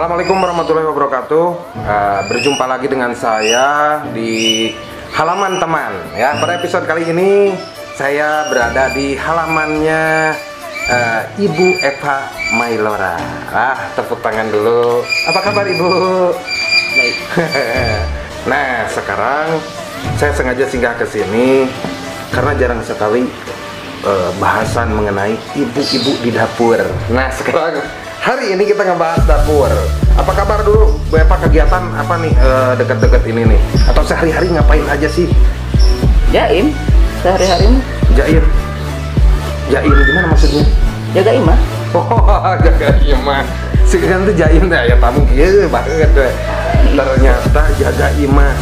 Assalamualaikum warahmatullahi wabarakatuh. Berjumpa lagi dengan saya di halaman teman ya. Pada episode kali ini saya berada di halamannya Ibu Eva Mailora. Ah, tepuk tangan dulu. Apa kabar, Ibu? Baik. Nah, sekarang saya sengaja singgah ke sini karena jarang sekali bahasan mengenai ibu-ibu di dapur. Nah, sekarang hari ini kita ngebahas dapur. Apa kabar dulu, Bu Eva? Kegiatan apa nih deket-deket ini nih? Atau sehari-hari ngapain aja sih? Jaim, sehari-hari. Jaim. Jaim gimana maksudnya? Jaga imah. Oh, jaga imah. Sekarang tuh jaim deh, ya tamu kieu banget deh. Ternyata jaga imah.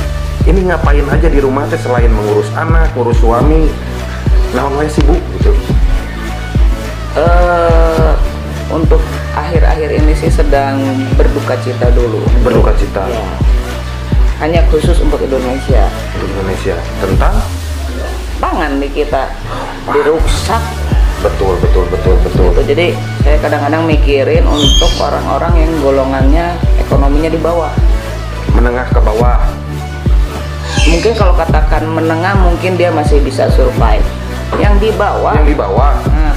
Ini ngapain aja di rumah teh selain mengurus anak, ngurus suami? Naon wae sih, Bu? Gitu. Untuk akhir-akhir ini sih sedang berduka cita dulu. Berduka cita. Ya. Hanya khusus untuk Indonesia. Untuk Indonesia. Tentang pangan di kita dirusak. Betul, betul, betul, betul. Gitu. Jadi saya kadang-kadang mikirin untuk orang-orang yang golongannya ekonominya di bawah. Menengah ke bawah. Mungkin kalau katakan menengah mungkin dia masih bisa survive. Yang di bawah. Yang di bawah. Nah,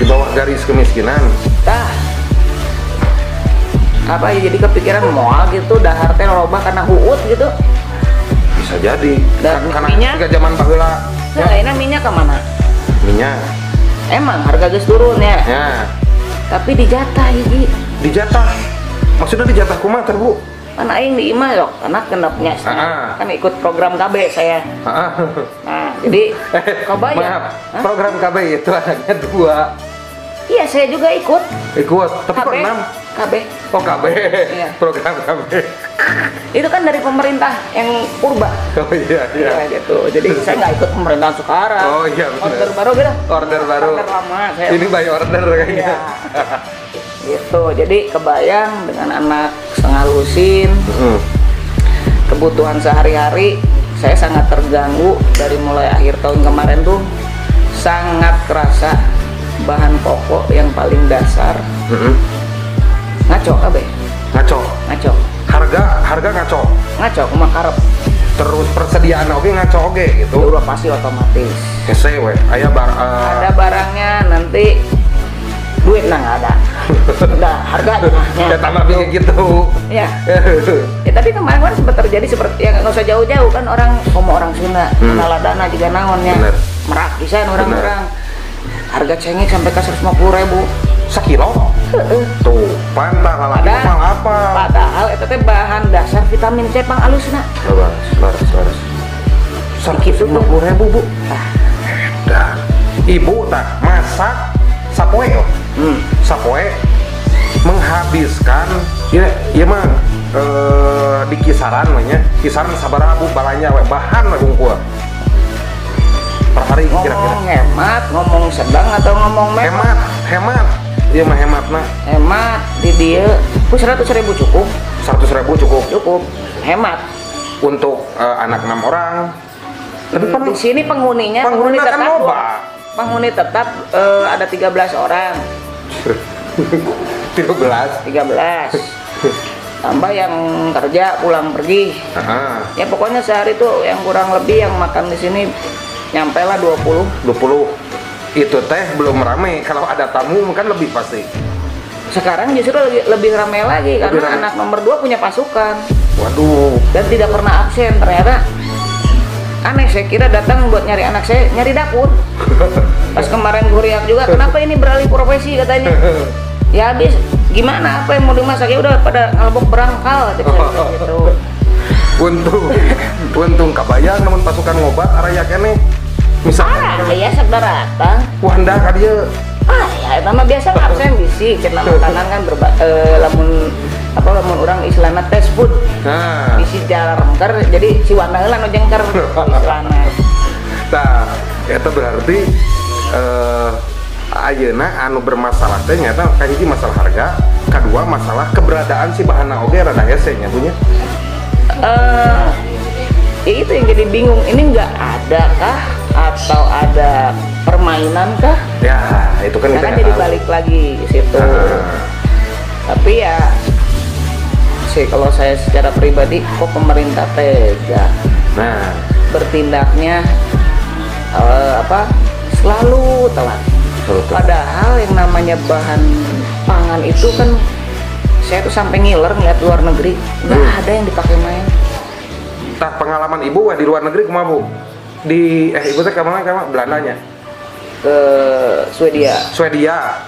di bawah garis kemiskinan. Tah. Apa ya, jadi kepikiran moal gitu dahar teh loba karena huut gitu. Bisa jadi. Dan karena minyak ketika zaman baheula. Nah, ini minyak kemana? Minyak. Emang harga geus turun ya. Ya. Tapi dijatah iki. Dijatah. Maksudnya dijatah kumaha teh, Bu? Kan aing di imah yok, anak genepnya. Kan ikut program KB saya. Nah, jadi kebayang. Maaf, program KB itu anaknya 2. Iya, saya juga ikut. Ikut, tapi KB, kok 6? KB. Oh, KB. Iya. Program KB. Itu kan dari pemerintah yang purba. Oh iya, iya. Iya gitu. Jadi saya nggak ikut pemerintahan sekarang. Oh iya, benar. Order baru gitu. Order baru. Order lama saya. Ini by order kayaknya. Iya. Gitu. Jadi kebayang dengan anak setengah lusin. Kebutuhan sehari-hari saya sangat terganggu dari mulai akhir tahun kemarin tuh sangat kerasa bahan pokok yang paling dasar. Ngaco abe. Ngaco. Ngaco. Harga ngaco. Ngaco kumaha karep. Terus persediaan oke ngaco oke gitu. Ya udah pasti otomatis. Hese we, aya ada barangnya nanti duit nah nggak ada. Udah harganya. Ya tambah bingung gitu. Ya. Ya tapi kemarin sempat terjadi seperti yang nggak usah jauh-jauh kan orang komo orang Sunda, naladana juga naonnya. Merak pisan orang-orang. Harga cengek sampai ke 150.000. Sekilo? Tuh, pantah lalaki mahal apa? Padahal itu teh bahan dasar vitamin C pang alusna. Laras, laras. 150.000, Bu. Ah. Edan. Ibu tak masak sapoe oh. Sapoe menghabiskan ya, ya mah di kisaran we nya, kisaran sabaraha Bu balanja we bahan we hungkul. Per hari kira-kira. Ngomong hemat, ngomong sedang atau ngomong mewah? Hemat, hemat. Iya mah hemat mah. Hemat di dia, ku 100.000 cukup. 100.000 cukup. Cukup. Hemat. Untuk anak 6 orang. Tapi di sini penghuninya, penghuni tetap kan loba. Penghuni tetap ada 13 orang. 13. 13. Tambah yang kerja pulang pergi. Ya pokoknya sehari tuh yang kurang lebih yang makan di sini nyampe lah 20. 20. Itu teh belum rame. Kalau ada tamu kan lebih pasti. Sekarang justru lebih rame lagi lebih karena rame. Anak nomor 2 punya pasukan. Waduh. Dan tidak pernah absen ternyata. Aneh, saya kira datang buat nyari anak saya, nyari dapur. Pas kemarin kuriak juga, kenapa ini beralih profesi katanya. Ya habis gimana, apa yang mau dimasak ya udah pada ngelebok berangkal gitu. Untung, untung kabayang namun pasukan ngobat araya kene. Misalnya ya sok datang. Wah, hendak ka dieu. Ah, ya eta mah biasa absen bisi cenah makanan kan lamun apa lamun urang istilahna fast food. Nah. Bisi jarengker jadi si Wanda heula nu jengker istilahna. Tah, eta berarti ayeuna anu bermasalah teh nyata kahiji masalah harga, kadua masalah keberadaan si bahanna oge rada hese nya Bu nya. Ya itu yang jadi bingung, ini nggak ada kah atau ada permainan kah? Ya, itu kan nah, kita kan nggak jadi tahu. Balik lagi ke situ. Tapi ya sih kalau saya secara pribadi, kok pemerintah tega. Nah, bertindaknya selalu telat. Padahal yang namanya bahan pangan itu kan, saya tuh sampai ngiler ngeliat luar negeri, nggak ada yang dipakai main. Tah pengalaman ibu wah di luar negeri kumaha, Bu? Di ibu teh ka mana Belandanya? Ke Swedia. Swedia.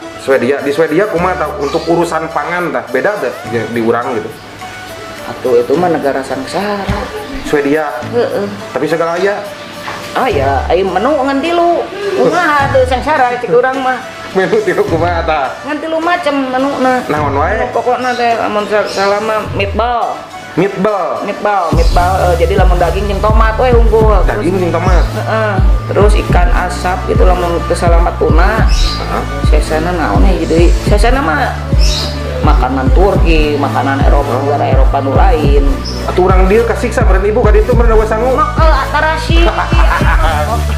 Di Swedia kumaha tah untuk urusan pangan tah beda teh di urang gitu. Atau itu mah negara sangsara. Swedia. Heeh. Tapi segala aya. Ah ya, ai menu ngan tilu. Kumaha teu sangsara cek urang mah. Menu tilu kumaha tah? Ngan tilu macem menuna. Naon wae? Menu pokokna teh lamun salama meatball. Meatball, jadi lamun daging jeung tomat we unggul. Daging jeung tomat. Heeh. Terus ikan asap gitu lamun teu salama tuna. Heeh. Sesana naon we deui? Sesana mah makanan Turki, makanan Eropa, negara Eropa nu lain. Atuh urang dieu kasiksa meureun ibu ka ditu meureun eueuh sangu. Mekel atarasi.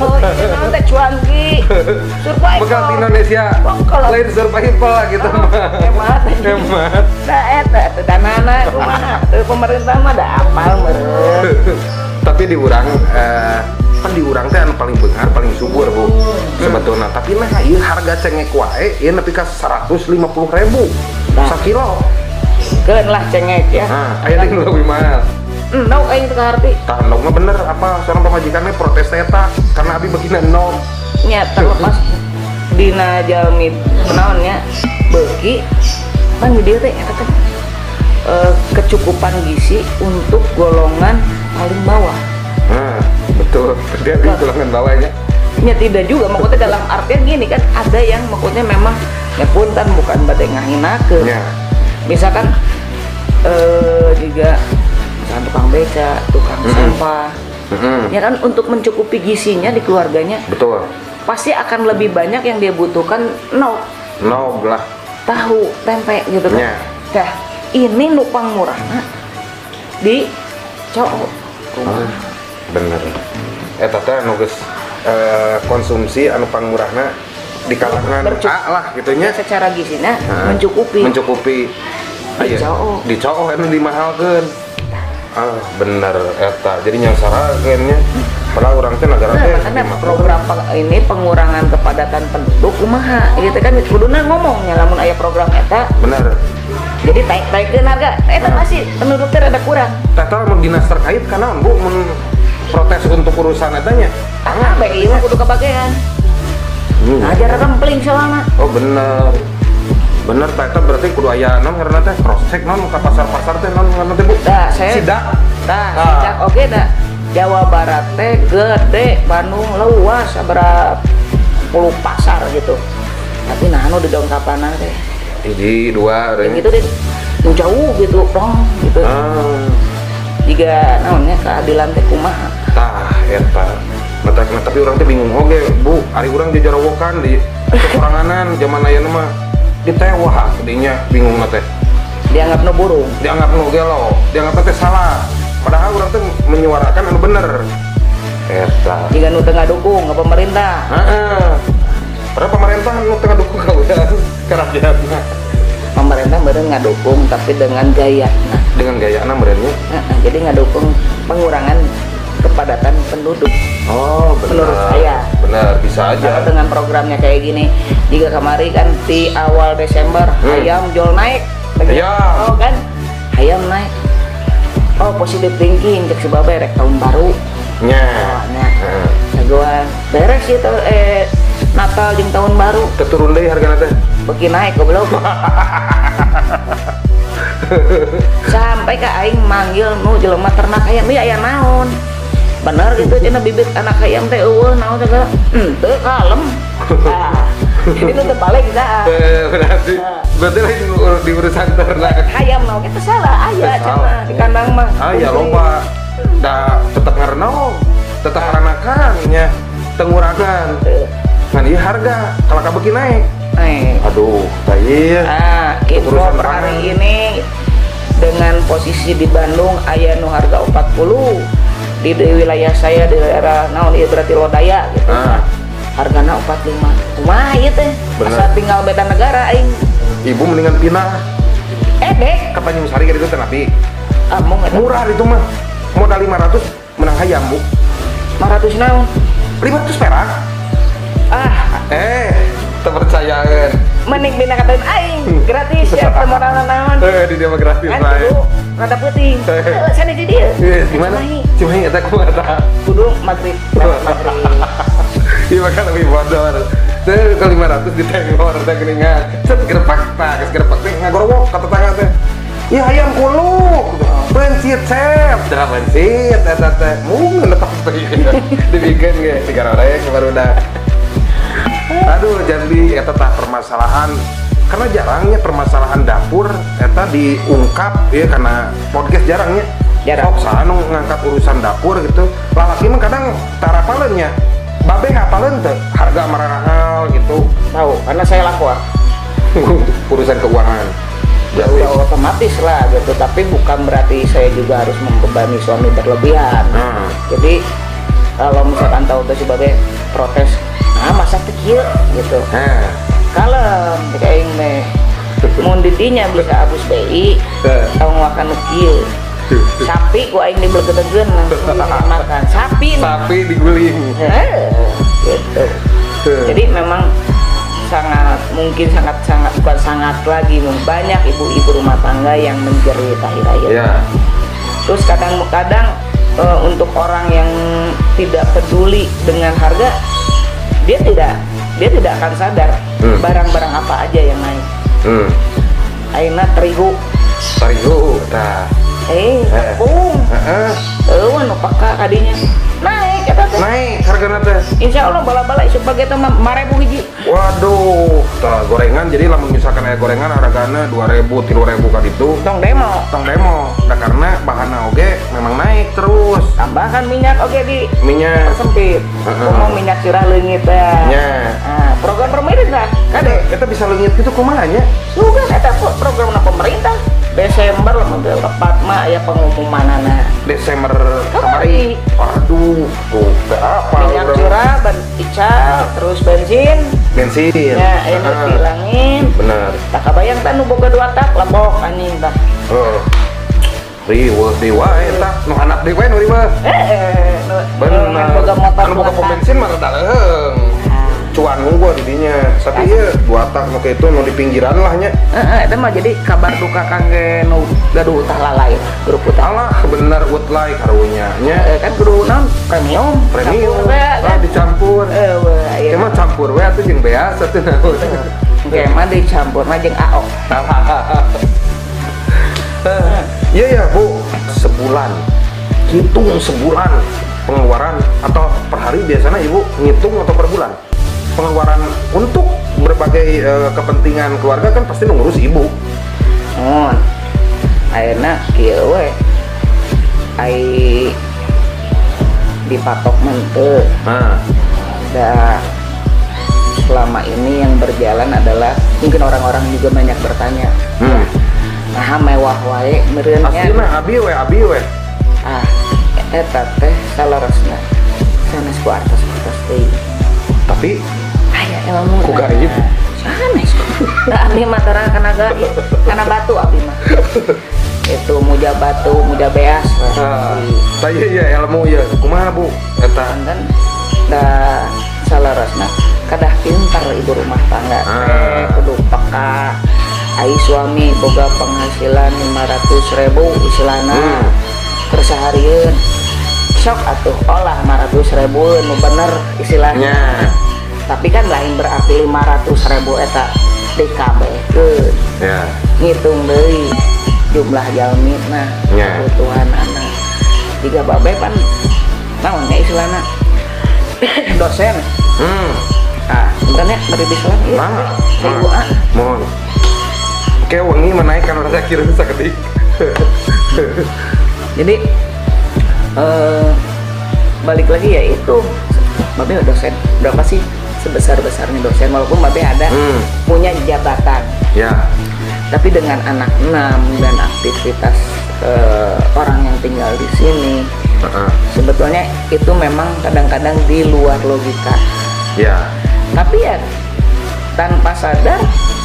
Oh, ieu naon teh cuanki. Survival. Bekal di Indonesia. Lain survival gitu mah. Hemat. Hemat. Da eta teh danana kumaha? Teu pemerintah mah da apal meureun. Tapi di urang kan di urang teh anu paling beunghar, paling subur, Bu. Sebetulna. Tapi nah ieu harga cengek wae ieu nepi ka 150.000. Sakilo. Keun lah cengek ya. Nah, aya deui lebih mahal. Endog aing teu kaharti. Tah endog mah bener apa seorang pamajikannya protes eta karena abi beukina endog. Nya terlepas dina jalmi naon nya beuki pan di dieu teh eta teh kecukupan gizi untuk golongan paling bawah. Nah, betul. Dia di golongan bawahnya. Ya tidak juga, maksudnya dalam artian gini kan ada yang maksudnya memang ya punten bukan bade ngahinakeun. Ya. Misalkan juga misalkan tukang beca, tukang sampah. Ya kan untuk mencukupi gizinya di keluarganya. Betul. Pasti akan lebih banyak yang dia butuhkan nog lah. Tahu, tempe gitu kan. Ya. Dah, ini nupang murah di cowok. Bener. Eta teh anu geus konsumsi anu pangmurahna di kalangan A lah gitu nya. Secara gizinya mencukupi. Mencukupi. Di cowok. Di cowok anu dimahalkeun. Ah, bener eta. Jadi nyangsarakeun nya. Padahal urang teh negara teh makanya program ini pengurangan kepadatan penduduk kumaha gitu kan kuduna ngomongnya lamun aya program eta. Bener. Jadi taek-taekeun harga eta pasti penduduk teh rada kurang. Tah lamun dinas terkait kana Bu mun protes untuk urusan eta nya. Ah, bae ieu mah kudu kabagean. Ajar rempling soalna. Oh bener. Bener tah eta berarti kudu aya naon ngaranna teh cross check naon ka pasar-pasar teh naon ngaranna teh Bu. Tah, saya sidak. Tah, sidak oge dah. Jawa Barat teh gede, Bandung luas sabaraha puluh pasar gitu. Tapi nah anu di dongkapanan teh. Hiji, dua, yang gitu deh, nu jauh gitu, rong gitu. Jika naonnya keadilan teh kumaha. Tah eta. Nah, tapi urang teh bingung oge, Bu. Ari urang jajarawokan di kekuranganan zaman ayeuna mah ditewah dinya bingung teh. Dianggap nu burung. Dianggap nu gelo, dianggap teh salah. Padahal urang teh menyuarakan anu bener. Eta. Jika nu teu ngadukung ke pemerintah. Heeh. Padahal pemerintah nu teu ngadukung ka urang, ka rakyatna. Pemerintah meureun ngadukung tapi dengan gaya. Nah, dengan gayana meureun nya. Heeh, jadi ngadukung pengurangan kepadatan penduduk. Oh, benar. Menurut saya. Benar, bisa aja. Karena dengan programnya kayak gini, jika kemari kan di awal Desember ayam jual naik. Ayam. Oh kan? Ayam naik. Oh, positive thinking cek sebab rek tahun baru. Nya. Oh, nya. Jagoan. Beres itu Natal jeung tahun baru. Keturun deui hargana teh. Beuki naik goblok. Sampai ke aing manggil nu jelema ternak ayam, ieu aya naon? Bener gitu cenah bibit anak ayam teh eueuh naon segala. Henteu kalem. Nah, jadi nu teu balik saha. Berarti lain di urusan ternak. Ayam naon kitu salah aya cenah di kandang mah. Aya loba. Da tetep ngarenau, tetep haranakan nya, tengurangan. Ngan ieu harga kalau kabeuki naik. Aduh, tah ieu. Nah, info per hari ini dengan posisi di Bandung aya nu harga 40. Di wilayah saya di daerah naon ieu berarti Lodaya gitu. Hargana 45. Kumaha ieu teh? Asa tinggal beda negara aing. Ibu mendingan pindah. Ebek. Ke Tanjung Sari gitu teh napi. Ah, mau nggak? Murah itu mah. Modal 500 menang hayam, Bu. 500 naon? 500 perak. Ah, terpercayaan. Mending bina katain aing gratis ya teu modal naon. Di dia mah gratis kan bae. kudu rada peuting. Heeh, sana di dieu. Gimana? Cimahi eta kumaha tah? Kudu maghrib, lewat maghrib. Iya maka lebih bodor. Teh ke 500 ditengor teh geuningan. Cet gerepak tah, geus gerepak teh ngagorowok ka tetangga teh. Ih hayam kuluk. Bencit sep, dah bencit eta teh. Mung lepas teh. Dibikeun ge digaroreng barudak. Aduh, jadi eta tah permasalahan karena jarangnya permasalahan dapur eta diungkap ya karena podcast jarangnya. Jarang. Sok saha nu ngangkat urusan dapur gitu. Lalaki mah kadang tara apaleun nya. Babe ngapaleun teu harga marahal gitu. Tahu, karena saya laku ah. Urusan keuangan. Ya udah otomatis lah gitu, tapi bukan berarti saya juga harus membebani suami berlebihan. Jadi kalau misalkan tahu tuh si babe protes, ah masa teu kieu gitu. Kalem cek aing meh. Mun di dinya bisa abus BI, tong wakan nu kieu. Sapi ku aing dibelegedegeun langsung dimakan. Sapi. Sapi diguling. Gitu. Jadi memang sangat mungkin sangat bukan sangat lagi banyak ibu-ibu rumah tangga yang menjerit akhir-akhir. Yeah. Terus kadang-kadang untuk orang yang tidak peduli dengan harga, dia tidak akan sadar barang-barang apa aja yang naik. Ayeuna terigu. Terigu tah. Tepung. Heeh. Eueuh nu peka kadinya. Naik eta teh. Naik hargana teh. Insyaallah bala-bala isuk pagi eta mah 5.000 hiji. Waduh, tah gorengan jadi lamun misalkan aya gorengan hargana 2.000, 3.000 ka ditu. Tong demo. Tong demo. Da karena bahanna oge memang naik terus. Tambahkan minyak oge di minyak sempit. Ngomong minyak curah leungit teh. Nya. Nah, program pemerintah kade eta bisa leungit kitu kumaha nya? Sugan eta programna pemerintah. Desember lah mobil tepat mah ya pengumumanana. Desember kemarin. Waduh, tuh apa? Minyak curah, ical, terus bensin. Bensin. Ya, ini dihilangin. Benar. Tak kabayang tah nu boga 2 tak lebok anjing tah. Heeh. Riweuh deui wae tah, nu handap deui wae nu riweuh. Heeh, bener. Boga motor. Anu boga pom bensin mah rada leuheung. Cuan unggul di dinya. Tapi ieu 2 tak nu kitu nu di pinggiran lah nya. Heeh, eta mah jadi kabar duka kangge nu gaduh utah lalai, grup utah. Alah, bener utlai karunya nya. Kan kudu naon premium, premium kan dicampur. Heueuh, mah campur we atuh jeung beas atuh naon. Engke mah dicampur mah jeung AO. Iya ya, Bu, sebulan. Hitung sebulan pengeluaran atau per hari biasanya Ibu ngitung atau per bulan? Pengeluaran untuk berbagai kepentingan keluarga kan pasti ngurus ibu. Oh, ayeuna kieu we. Ai dipatok menteu. Nah. Da selama ini yang berjalan adalah mungkin orang-orang juga banyak bertanya. Nah, mewah wae meureun nya. Aslina abi we abi we. Ah, eta teh saleresna. Sanes ku artos-artos deui. Tapi aya ilmu ku gaib. Sanes. Da abdi mah tara kana gaib, kana batu abdi mah. Itu muja batu, muja beas. Tah ieu ya ilmu ieu. Kumaha Bu? Eta kan da saleresna kadah pintar ibu rumah tangga teh kudu peka. Ai suami boga penghasilan 500.000 istilahna terseharieun. Sok atuh olah 500.000 nu bener istilahnya. Tapi kan lain berarti 500.000 eta dikabehkeun. Ya. Ngitung deui jumlah jalmina, kebutuhan anak. Jika babe pan naon nya istilahna dosen. Ah, bentar ya bari diselang ieu. Nah, saya mohon. Kayak wengi menaikkan rasa kira sakedik. Jadi balik lagi ya itu babe dosen berapa sih sebesar-besarnya dosen walaupun babe ada punya jabatan ya, tapi dengan anak 6 dan aktivitas orang yang tinggal di sini sebetulnya itu memang kadang-kadang di luar logika ya, tapi ya tanpa sadar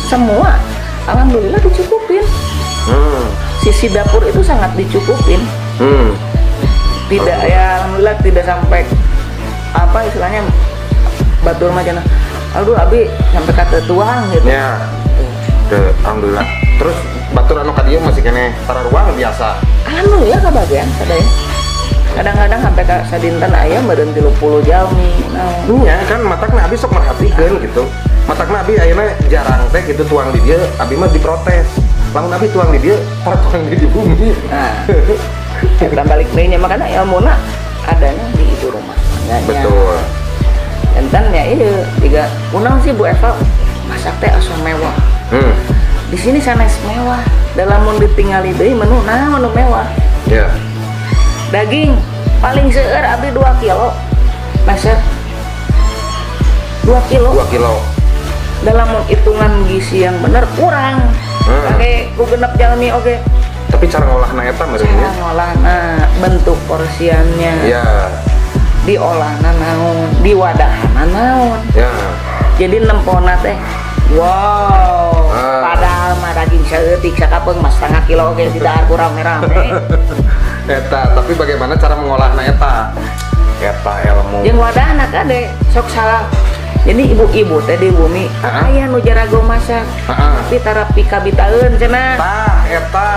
semua alhamdulillah dicukupin. Sisi dapur itu sangat dicukupin. Tidak ya, alhamdulillah tidak sampai apa istilahnya batur macam aduh abi sampai kata tuang gitu. Ya. Alhamdulillah. Terus batur anu ka dieu masih keneh tara ruang biasa. Alhamdulillah kabagian sadaya. Kadang-kadang sampai ka sadinten aya meureun 30 jalmi. Nya kan matakna abi sok merhatikeun gitu. Matakna abi ayeuna jarang teh gitu tuang di dieu, abi mah diprotes. Lamun abi tuang di dieu, tara tuang di bumi. Nah, eta balik deui nya makana ilmuna adanya di ibu rumah tangganya. Betul. Enten ya ieu jiga kunaon sih Bu Eva masak teh asa mewah. Di sini sanes mewah. Dalam mun ditingali deui menu naon nu mewah. Ya. Daging paling seueur abdi 2 kilo. Meser 2 kilo. 2 kilo. Dalam hitungan gizi yang bener kurang. Pakai ku genep jalmi oge. Tapi cara ngolahna eta meureun nya. Cara ngolahna, bentuk porsiannya. Ya. Diolahna naon, diwadahna naon. Ya. Jadi nempona teh wow, padahal mah daging saeutik sakapeung mah setengah kilo oge tidak kurang rame-rame. Eta, tapi bagaimana cara mengolahna eta? Eta ilmu. Jeung wadahna kade sok salah. Jadi ibu-ibu teh di bumi aya nu jarago masak, tapi tara pikabitaeun cenah. Tah, eta.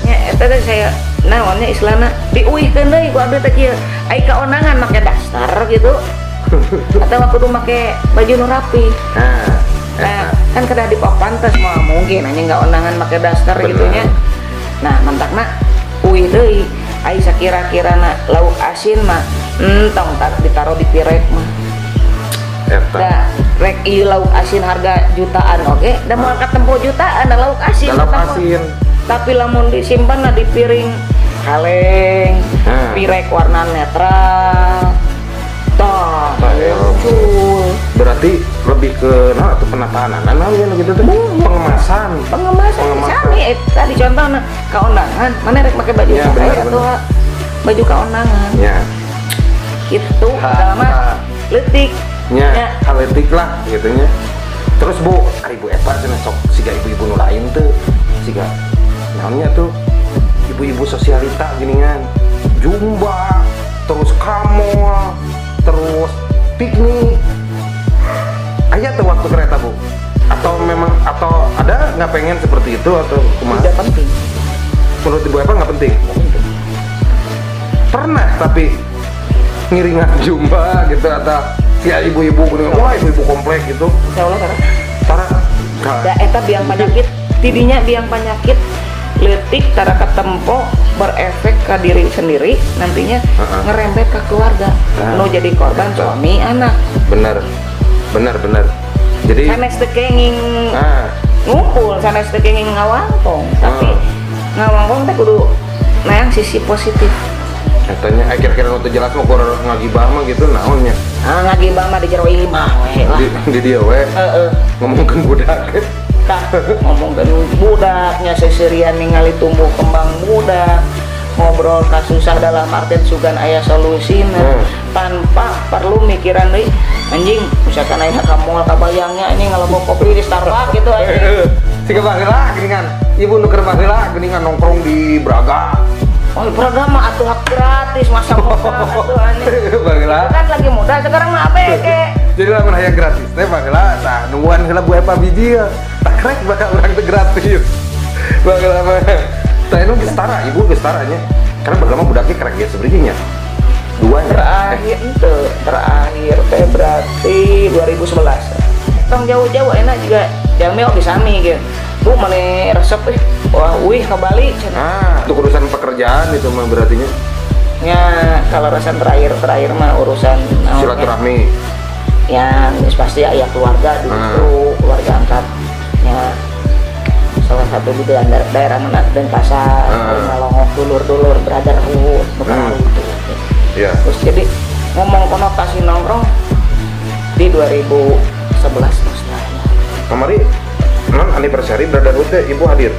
Nya eta teh saya naonnya istilahna diuihkeun deui ku abdi teh kieu. Ai ka ondangan make daster gitu. Atau kudu make baju nu rapi. Nah, kan kedah dipapantes mah mungkin anjing nggak ondangan make daster gitu nya. Nah, mantakna uih deui. Ai sakira-kirana lauk asin mah entong ditaruh di pirek mah. Eta. Da rek ieu lauk asin harga jutaan oge, da moal katempo jutaan da lauk asin. Da lauk asin. Tapi lamun disimpan di piring kaleng, pirek warna netral. Tah, muncul. Berarti lebih ke nah atau penataan naon gitu teh. Pengemasan. Pengemasan. Sami tadi contohna ka undangan, mana rek make baju ya, saya atau baju ka undangan. Ya. Gitu, mah leutik. Nya, kaletik lah gitu nya. Terus Bu, ari Bu Eva cenah sok siga ibu-ibu nu lain teu, siga naonnya tuh ibu-ibu sosialita geuningan. Jumba, terus kamol, terus piknik. Aya tuh waktu kereta Bu? Atau memang atau ada nggak pengen seperti itu atau kumaha? Tidak penting. Menurut Ibu Eva nggak penting? Nggak penting. Pernah tapi ngiringan jumba gitu atau ya ibu-ibu gini, wah ibu-ibu komplek gitu. Insya Allah tara. Tara. Da eta biang penyakit, tidinya biang penyakit leutik tara katempo berefek ke diri sendiri nantinya ngerembet ke keluarga. Nu jadi korban suami anak. Bener. Bener bener. Jadi sanes teu kenging ngumpul, sanes teu kenging ngawangkong, tapi ngawangkong teh kudu neang sisi positif. Katanya kira-kira nu teu jelas mah kur ngagibah mah gitu naonnya. Ah ngagibah mah di jero imah we lah. Di dieu we. Heeh. Ngomongkeun budak. Tah, ngomongkeun budaknya seserian ningali tumbuh kembang budak, ngobrol kasusah dalam artian sugan aya solusina tanpa perlu mikiran deui anjing misalkan aya ka mall kabayangnya anjing ngalebok kopi di Starbucks gitu anjing. Siga baheula geuningan. Ibu nu keur baheula geuningan nongkrong di Braga. Oh, Braga mah atuh hak gratis masa muda atuh aneh. Baheula. Kan lagi muda sekarang mah ABG. Jadi lamun hayang gratis teh baheula tah nungguan heula Bu Eva biji tah krek bakal urang teh gratis. Baheula mah. Tah anu geus tara, ibu geus tara nya. Karena baheula mah budaknya krek geus sabaraha nya. Dua nya. Terakhir henteu, terakhir teh berarti 2011. Tong jauh-jauh enak juga jalmi oge sami gitu. Bu mana resep wah wih ke Bali cenah. Ah, itu urusan pekerjaan itu mah berartinya. Ya, kalau urusan terakhir mah urusan silaturahmi. Ya, pasti ayah keluarga dulu, keluarga angkatnya. Salah satu di daerah mana Denpasar, ngalongok dulur-dulur brotherhood, bukan itu. Ya. Terus jadi ngomong konotasi nongkrong di 2011 setelahnya. Kamari non anniversary brotherhood teh ibu hadir.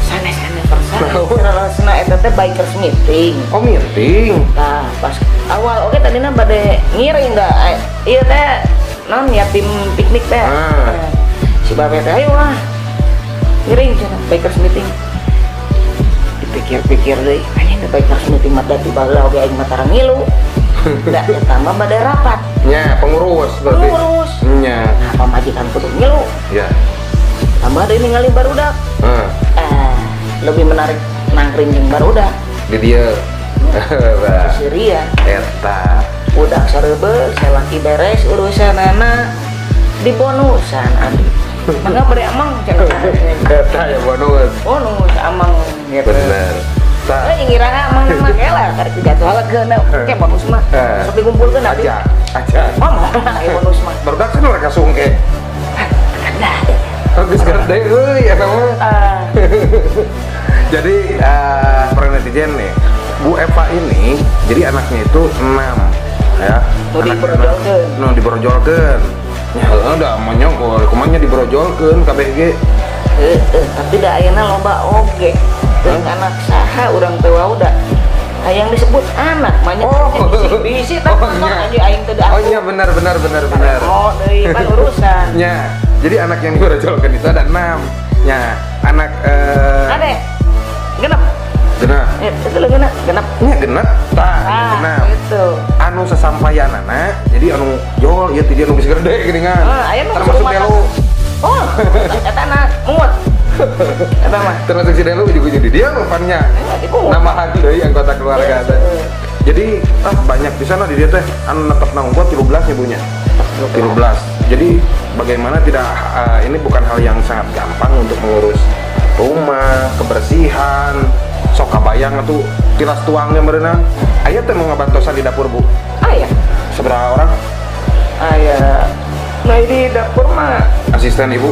Sanes anniversary. Sanesna eta teh bikers meeting. Oh, meeting. Tah, pas awal oke tadina bade ngiring da. Ieu teh non ya tim piknik teh. Si babe teh ayo ah. Ngiring cenah bikers meeting. Pikir-pikir deui, anjing teh baik harus meeting mah dati baheula oge aing mah tara ngilu. Da eta mah bade rapat. Nya, pengurus berarti. Pengurus. Nya. Nah, pamajikan kudu ngilu. Ya. Tambah deui ningali barudak. Heeh. Lebih menarik nangkring jeung barudak. Di dieu. Syria. Eta. Udah sareubeuh, salaki beres urusanana dibonusan abdi. Mangga bade amang cenah. Eta ya bonus. Bonus amang gitu. Bener. Tah. Ngirana amang mah kela karek dijadwalkeun ke bonus mah. Sok dikumpulkeun abdi. Aja, aja. Ngomong aya bonus mah. Barudak kan mereka sungke. Nah. Geus gede euy eta mah. Jadi para netizen nih, Bu Eva ini jadi anaknya itu 6 ya. Nu dibrojolkeun. Nu dibrojolkeun. Nya heueuh da monyong kumaha dibrojolkeun kabeh ge. Heeh, tapi da ayeuna loba oge. Teu anak saha urang teu wau da. Hayang disebut anak mah nya bisi tah anjing aing teu Oh iya benar. Oh deui pan urusan. Nya. Jadi anak yang dibrojolkeun itu ada 6. Nya, anak Ade. Genep. Genep. Itu genep, genep. Nya genep tah, genep. Gitu. Anu sasampayanana, jadi anu jol ieu ti dia nu geus gede geuningan. Heeh, aya nu termasuk Delu. Oh, eta na mungut. Eta mah. Termasuk si Delu juga jadi dia rupanya. Nambahan deui anggota keluarga teh. Jadi banyak di sana di dia teh anu netep nangkot 13 ibunya. 13. Jadi bagaimana tidak ini bukan hal yang sangat gampang untuk mengurus rumah, kebersihan, sok kabayang atuh tilas tuangnya merenang. Aya teh mau ngabantosan di dapur, Bu? Aya. Seberapa orang? Aya. Nah, di dapur mah asisten Ibu.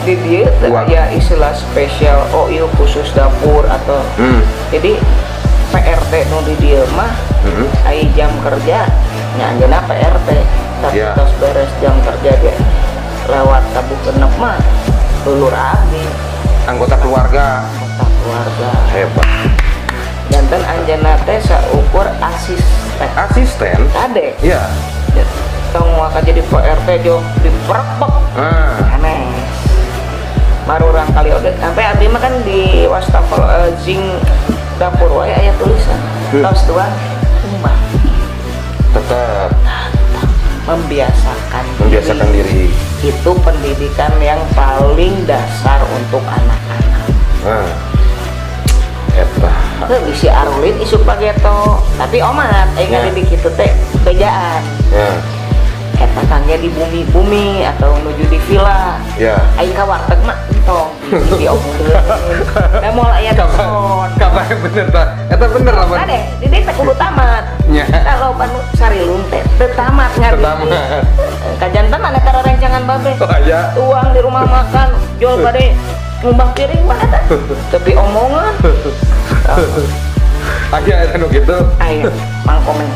Di dieu teh aya istilah spesial OIU khusus dapur atau jadi PRT nu di dieu mah aya jam kerja nya anjeunna PRT. Tapi tos beres jam kerja dia lewat tabuh genep mah lulur abdi. Anggota keluarga. Anggota keluarga. Hebat. Janten anjeunna teh saukur asisten. Asisten? Kade. Iya. Tong waka jadi PRT jo diperebek. Aneh. Marurang kali oge sampai abdi mah kan di wastafel zing dapur wae aya tulisan. Tos tuang kumbah. Tetap membiasakan diri. Itu pendidikan yang paling dasar untuk anak-anak. Eta. Heuh bisi arulin isuk pageto, tapi omat aing ngadidik kitu teh bejaan. Eta kangge di bumi-bumi atau menuju di villa. Aing ka warteg mah entong diomongkeun. Da moal aya diskon. Kabar bener tah. Eta bener lah. Ade, di dieu teh kudu tamat. Kalau panu sarilun teh teu tamat ngadidik. Kajanten ane tara rencangan babe. Oh, iya. Tuang di rumah makan, jual bade ngumbah piring mah eta. Tapi omongan. Aya eta nu kitu. Aya, Mang Komeng.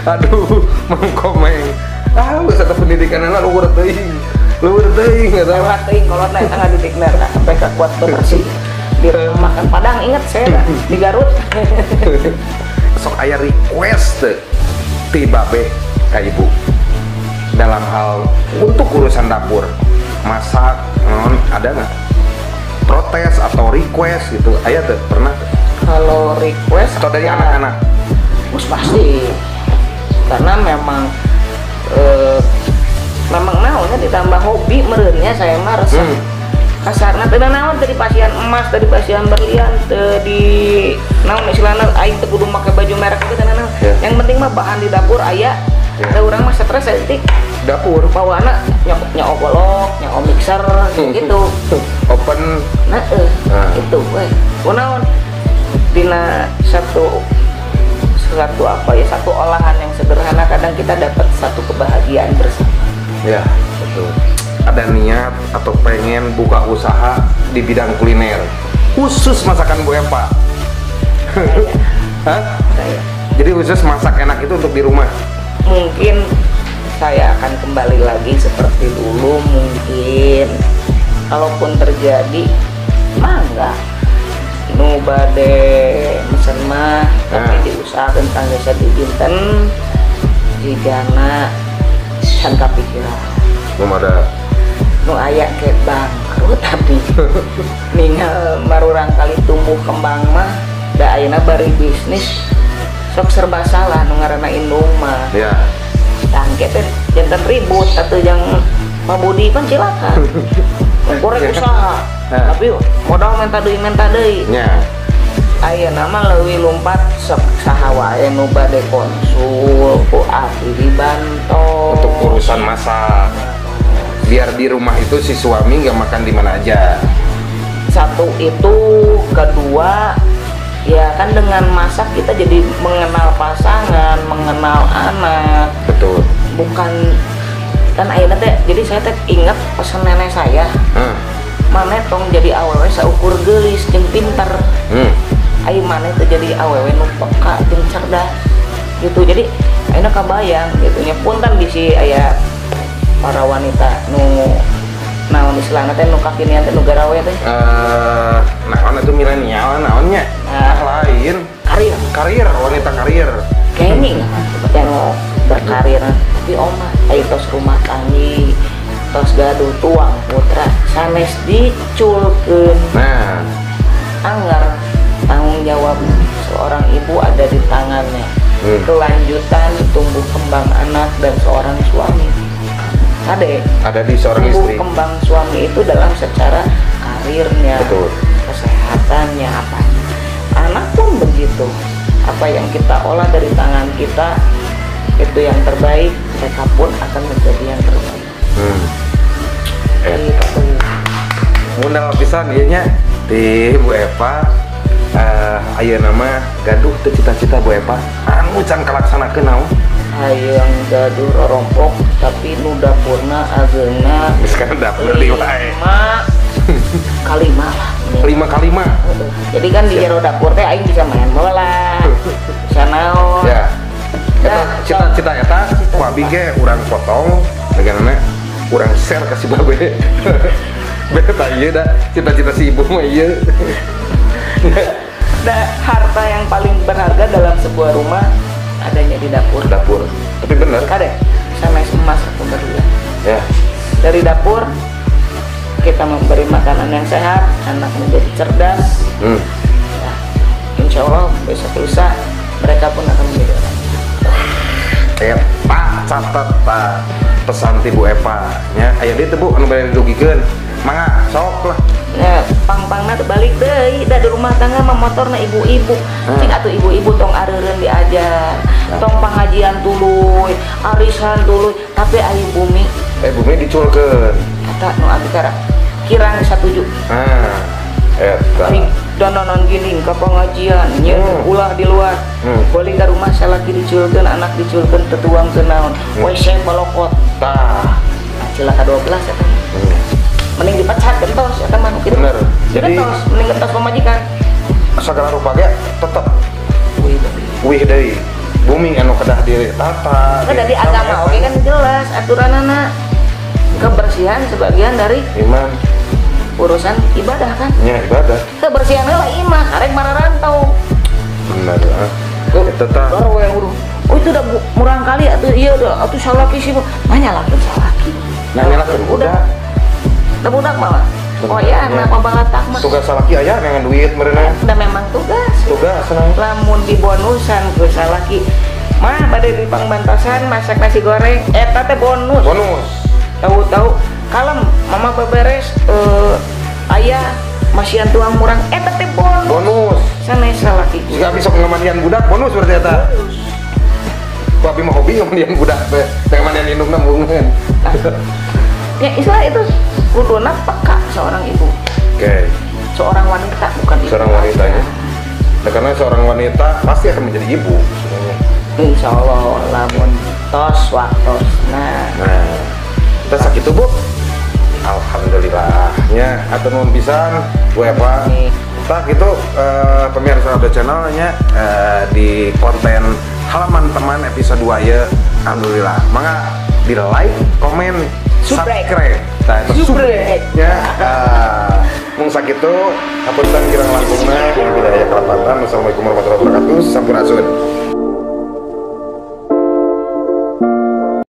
Aduh, Mang Komeng. Ah, geus eta pendidikanna luhur teuing. Luhur teuing eta. Luhur teuing kolotna eta ngadidikna sampai ka kuat bersih. Di rumah makan Padang inget saya di Garut. Sok aya request teu ti babe ka ibu dalam hal untuk urusan dapur, masak, non ada nggak protes atau request gitu? Aya teu pernah? Kalau request atau dari anak-anak? Pasti, karena memang memang naonnya ditambah hobi merenya saya mah resep. Kasarna teu naon teu di pasian emas, teu di pasian berlian, teu di naon istilahna aing teu kudu make baju merek itu teu naon. Yang penting mah bahan di dapur aya. Da urang mah stres saeutik. Dapur bawaana nyoo golok, nyoo mixer gitu. Open. Nah, itu we. Kunaon dina satu apa ya, satu olahan yang sederhana kadang kita dapat satu kebahagiaan bersama. Ya, betul. Ada niat atau pengen buka usaha di bidang kuliner khusus masakan Bu Eva? Hah? Saya. Jadi khusus masak enak itu untuk di rumah? Mungkin saya akan kembali lagi seperti dulu mungkin. Kalaupun terjadi, mangga. Nu bade mesen mah, tapi diusahakan tangga sadidinten jigana can kapikiran. Belum ada. Nu aya ke bangkrut tapi ningal marurang kali tumbuh kembang mah Da ayeuna bari bisnis sok serba salah nu ngaranna indung mah. Ya. Tah engke teh janten ribut atuh jeung Pak Budi pan cilaka. Korek usaha. Tapi modal menta deui. Nya. Ayeuna mah leuwih lumpat sok saha wae nu bade konsul ku abdi dibantos. Untuk urusan masak. Biar di rumah itu si suami nggak makan di mana aja. Satu itu, kedua ya kan dengan masak kita jadi mengenal pasangan, mengenal anak. Betul. Bukan kan ayeuna teh, jadi saya teh ingat pesan nenek saya. Maneh tong jadi awewe saukur geulis jeung pinter. Ai maneh teh jadi awewe nu peka jeung cerdas gitu. Jadi ayeuna kabayang gitu nya, punten bisi aya para wanita nu naon istilahna teh nu kakinian teh nu garawe teh. Naon atuh milenial naonnya? Nah, lain. Karir, wanita karir. Kayaknya yang berkarir tapi omah ayo tos rumah tanggi, tos gaduh tuang putra sanes diculkeun. Nah, anggar tanggung jawab seorang ibu ada di tangannya. Kelanjutan tumbuh kembang anak dan seorang suami. Ade, ada di seorang tumbuh istri. Kembang suami itu dalam secara karirnya, betul, kesehatannya, apa. Anak pun begitu. Apa yang kita olah dari tangan kita itu yang terbaik, mereka pun akan menjadi yang terbaik. Gitu. Ngundang pisan ieu nya di Bu Eva. Ayeuna mah gaduh teu cita-cita Bu Eva anu can kalaksanakeun naon? Hayang gaduh rorompok tapi nu dapurna ageungna geus kana dapur deui wae. 5 kali 5 lah. 5 kali 5. Jadi kan di jero dapur teh aing bisa main bola. Bisa naon. Ya. Eta cita-cita eta ku abi ge urang potong bagianna urang share ka si babe. Beta ieu da cita-cita si ibu mah ieu. Da harta yang paling berharga dalam sebuah rumah adanya di dapur. Dapur. Tapi bener. Kade, sama emas atau berlian. Ya. Dari dapur kita memberi makanan yang sehat, anak menjadi cerdas. Ya, insya Allah besok lusa mereka pun akan menjadi orang. Eta catat pak pesan ti Bu Eva nya. Aya deui teu Bu anu bade didugikeun? Mangga sok lah. Ya, pang-pangna balik deui da di rumah tangga mah motorna ibu-ibu. Cing atuh ibu-ibu tong areureun diajar. Tong pangajian tuluy, arisan tuluy, tapi aya bumi. Bumi diculkeun. Eta nu abdi kara kirang satuju. Eta. Dandanan gini ka pengajian, nya ulah di luar. Balik ka rumah salaki diculkeun, anak diculkeun, teu tuang teu naon. WC balokot. Tah. Cilaka 12 eta. Mending dipecat gentos eta mah kitu. Bener. Jadi gentos, mending gentos pamajikan. Sagala rupa ge tetep wih deui. Bumi anu kedah ditata. Kan dari agama oge kan jelas aturanana. Kebersihan sebagian dari iman. Urusan ibadah kan? Ya, ibadah. Kebersihan lah imah, karek mararantau. Bener ah. Eta tah. Oh itu udah murang kali atuh ieu udah atuh salaki sih. Mah nyalakeun salaki. Nah nyalakeun budak. Udah budak malah. Oh ya, kenapa balatak mah? Tugas salaki aya ngangan duit meureunna. Da memang tugas. Tugas senang. Lamun dibonusan ku salaki. Mah bade di pangbantosan masak nasi goreng eta teh bonus. Bonus. Tahu-tahu kalem mama beberes ayah masihan tuang murang eta teh bonus. Bonus. Sanes salaki. Jika besok ngamandian budak bonus berarti eta. Ku abi mah hobi ngamandian budak teh. Ngamandian indungna murungeun. Ya istilah itu kuduna peka seorang ibu. Oke. Seorang wanita bukan ibu. Seorang wanitanya. Nah, karena seorang wanita pasti akan menjadi ibu sebenarnya. Insya Allah lamun tos waktos. Nah, kita sakit tuh Bu. Alhamdulillahnya atau nuhun pisan Bu Eva. Tah gitu pemirsa Abda channelnya di konten halaman teman episode 2 ya. Alhamdulillah. Mangga di like, komen, subscribe. Nah, itu subrek. Ya. Mung sakitu hapunten kirang langkungna bila aya kalepatan. Wassalamualaikum warahmatullahi wabarakatuh. Sampurasun.